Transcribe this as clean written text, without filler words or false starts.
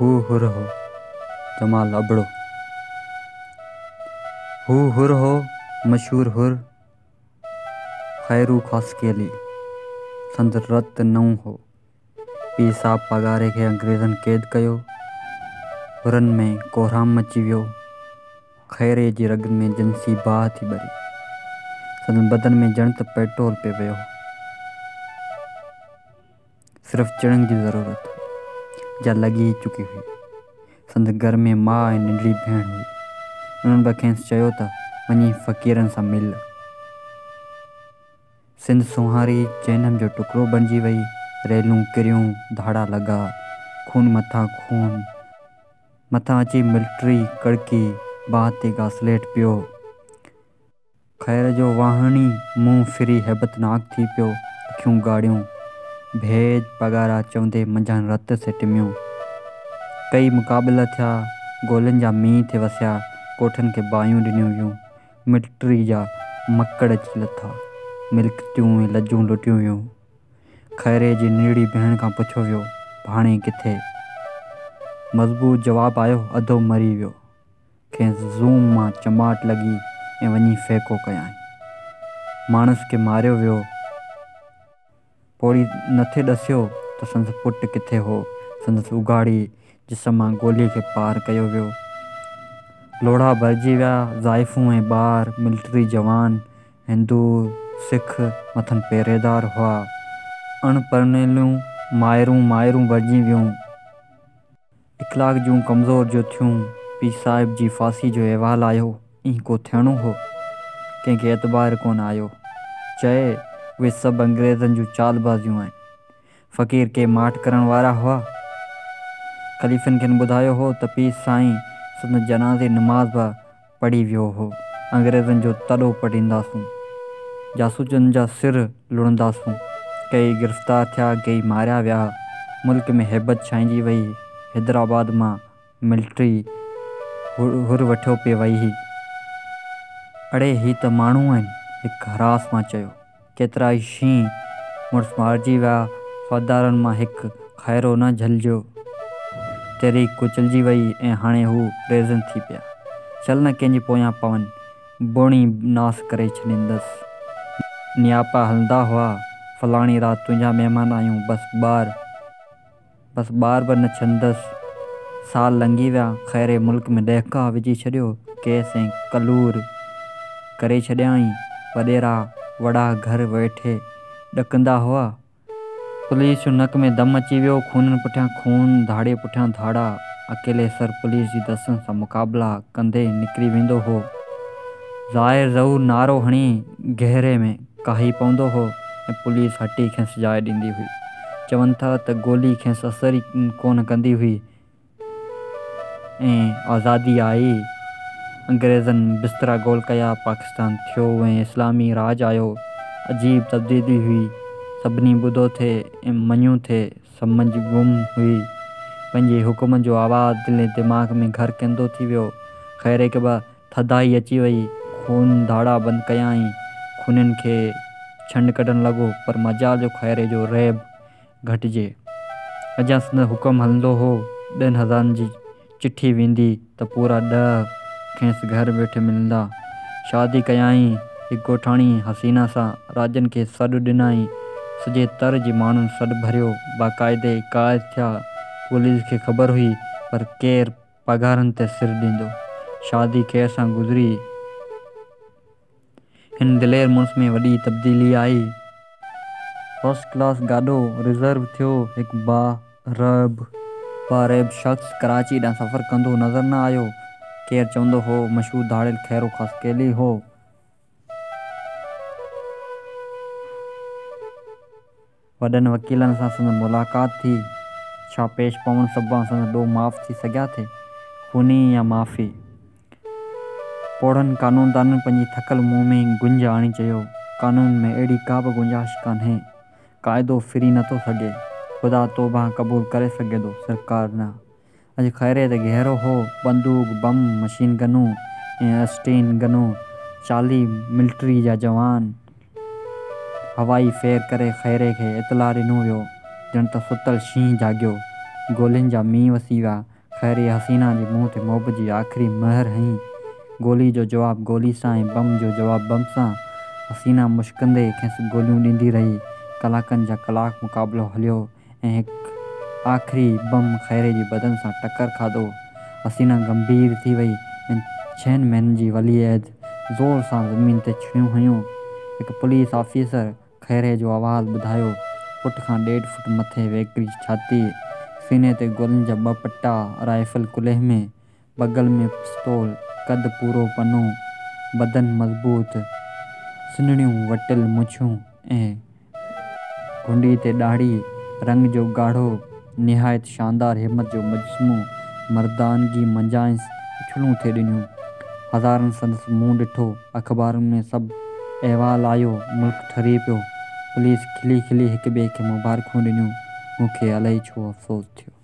هو حر هو، جمال ابڙو. هو حر هو، مشهور حر، خيرو خاصخيلي. سندس رت نئون هو. پير صاحب پاڳاري کي انگريزن قيد ڪيو. حرن ۾ ڪوهرام مچي ويو. خيري جي رڳن ۾ جنسي باهه ٿي ٻري. سندس بدن ۾ ڄڻ ته پيٽرول پئي ويو هو. صرف چڻنگ جي ضرورت هئي، جا لڳي ئي چڪي هئي. سندس گهر ۾ ماء ۽ ننڍڙي ڀيڻ هئي. انهن به کيس چيو ته وڃي فقيرن سان مل. سنڌ سونهاري جهنم جو ٽڪرو بڻجي وئي. ريلون ڪريون، ڌاڙا لڳا، خون مٿان خون. مٿان اچي ملٽري ڪڙڪي، باهه تي گاسليٽ پيو. خير جو واهڻي منهن ڦري هيبتناڪ ٿي پيو، اکيون ڳاڙهيون، ڀيڄ پاڳارا چوندي منجهان رت ٿي ٽميو. ڪيئي مقابلا ٿيا، گولين جا مينهن ٿي وسيا، ڳوٺن کي باهيون ڏنيون ويون، ملٽري جا مڪڙ اچي لٿا، ملڪيتون ۽ لڄون لٽيون ويون. خيري جي ننڍڙي ڀيڻ کان پڇيو ويو، ڀاڻي ڪٿي؟ مضبوط جواب آيو، ادو مري ويو. کيس زوم مان چماٽ لڳي ۽ وڃي ڦهڪو ڪيائين. ماڻس کي ماريو ويو. پوڙهي نٿي ڏسيو ته سندس پٽ ڪٿي هو. سندس اگهاڙي جسم مان گوليء کي پار ڪيو ويو. لوڙها ڀرجي ويا. زائفون ۽ ٻار، ملٽري جوان، هندو، سک مٿن پهريدار هئا. اڻ پرڻيلون مائرون مائرون بڻجي ويون. اخلاق جون ڪمزور جو ٿيون. پير صاحب جي ڦاسي جو احوال آيو. ائين ڪو ٿيڻو هو؟ ڪنهن کي اعتبار ڪونه آيو. چئي، اهي سڀ انگريزن جون چالبازيون آهن. فقير ڪي ماٺ ڪرڻ وارا هئا؟ خليفن کين ٻڌايو هو ته پير سائين سندن جنازي نماز به پڙهي ويو هو. انگريزن جو تڏو پٽينداسون. جاسوسن جا سر لڻنداسون. ڪيئي گرفتار ٿيا، ڪيئي ماريا ويا. ملڪ ۾ هيبت ڇانئجي وئي. حيدرآباد مان ملٽري حر وٺيو پئي ويئي. اڙي هي ته ماڻهو آهن، هڪ هراس مان چيو. ڪيترائي شينهن مڙس مارجي ويا، سردارن مان هڪ خيرو نه جهلجيو. تحريڪ ڪچلجي وئي ۽ هاڻي هو رهزن ٿي پيا. شل نه ڪنهن جي پويان پون، بڻي ناس ڪري ڇڏيندس. نياپا هلندا هئا، فلاڻي رات تنهنجا مهمان آهيون، بس ٻار. بس ٻار به نه ڇڏندس. سال لنگهي ويا. خيري ملڪ ۾ ڏهڪاء وجهي ڇڏيو. ڪيس ۽ ڪلور ڪري ڇڏيائين. وڏيرا وڙا گهر ويٺي ڏڪندا هئا. پوليس جو نڪ ۾ دم اچي ويو. خونن پٺيان خون، ڌاڙي پٺيان ڌاڙا. اڪيلي سر پوليس جي دستن سان مقابلا ڪندي نڪري ويندو هو. ظاهر ظهور نعرو هڻي گهيري ۾ ڪاهي پوندو هو ۽ پوليس هٽي کيس جاء ڏيندي هئي. چون ٿا ته گولي کيس اثر ئي ڪونه ڪندي هئي ۽ آزادي آئي، انگريزن بسترا گول ڪيا، پاڪستان ٿيو ۽ اسلامي راڄ آيو. عجيب تبديلي هئي. سڀني ٻڌو ٿي ۽ مڃيو ٿي. سمجهه گم هئي. پنهنجي حڪم جو آواز دل ۽ دماغ ۾ گهر ڪندو ٿي ويو. خير هڪ ٻه ٿڌائي اچي وئي. خون ڌاڙا بند ڪيائين. خونين کي ڇنڊ ڪڍڻ لڳو، پر مجال جو خيري جو رعب گهٽجي. اڃا سندس حڪم هلندو هو. ڏهن هزارن جي چٺي ويندي ته پورا ڏهه کيس گهر ويٺي ملندا. شادي ڪيائين. هڪ ڳوٺاڻي حسينه سان. راڄن کي سڏ ڏنائين. سڄي تر جي ماڻهن سڏ ڀريو. باقاعدي ڪاڄ ٿيا. پوليس کي خبر هئي، پر ڪير پگهارن تي سر ڏيندو. شادي خير سان گذري. هن دلير مڙس ۾ وڏي تبديلي آئي. فرسٽ ڪلاس گاڏو رزرو ٿيو. هڪ با رعب با رعب شخص ڪراچي ڏانهن سفر ڪندو نظر نه آيو. ڪير چوندو هو مشهور ڌاڙيل خيرو خاصخيلي هو. وڏن وڪيلن سان سندس ملاقات ٿي. ڇا پيش پوڻ سببان سندس ڏوهه معاف ٿي سگهيا ٿي؟ خوني يا معافي؟ پوڙهن قانوندانن پنهنجي ٿڪل منهن ۾ گهنج آڻي چيو، قانون ۾ اهڙي ڪابه گنجائش ڪانهي. قاعدو ڦري نٿو سگهي. خدا توبهه قبول ڪري سگهي ٿو، سرڪار نه. اڄ خيري تي گهيرو هو، بندوق، بم، مشين گنون ۽ اسٽين گنون، 40 ملٽري جا جوان. هوائي فير ڪري خيري کي اطلاع ڏنو ويو، ڄڻ ته ستل شينهن جاڳيو. گولين جا مينهن وسي ويا. خيري حسينا جي منهن تي محبت جي آخري مهر هنئي. گولي جو جواب گولي سان ۽ بم جو جواب بم سان. حسينا مشڪندي کيس گوليون ڏيندي رهي. ڪلاڪن جا ڪلاڪ مقابلو هليو ۽ هڪ آخري بم خيري جي بدن سان ٽڪر کاڌو. حسينا گنڀير ٿي وئي ۽ ڇهن مهينن جي ولي عهد زور سان زمين تي ڇڙهيون هنيون. هڪ پوليس آفيسر خيري جو احوال ٻڌايو. پٽ کان ڏيڍ فوٽ مٿي ويڪري ڇاتي، سيني تي گولين جا ٻه پٽا، رائفل ڪلهي ۾، بغل ۾ پستول، قد پورو پنو، بدن مضبوط، سنهڙيون وٽيل مڇون ۽ گهنڊي تي ڏاڙهي، رنگ جو ڳاڙهو، نهايت شاندار همت جو مجسمو، مردانگي منجهانئس اڇلون ٿي ڏنيون. هزارن سندس منهن ڏٺو، اخبارن ۾ سڀ احوال آيو، ملڪ ٺري پيو. پوليس کلي کلي هڪ ٻئي کي مبارڪون ڏنيون. مون کي الائي ڇو افسوس ٿيو.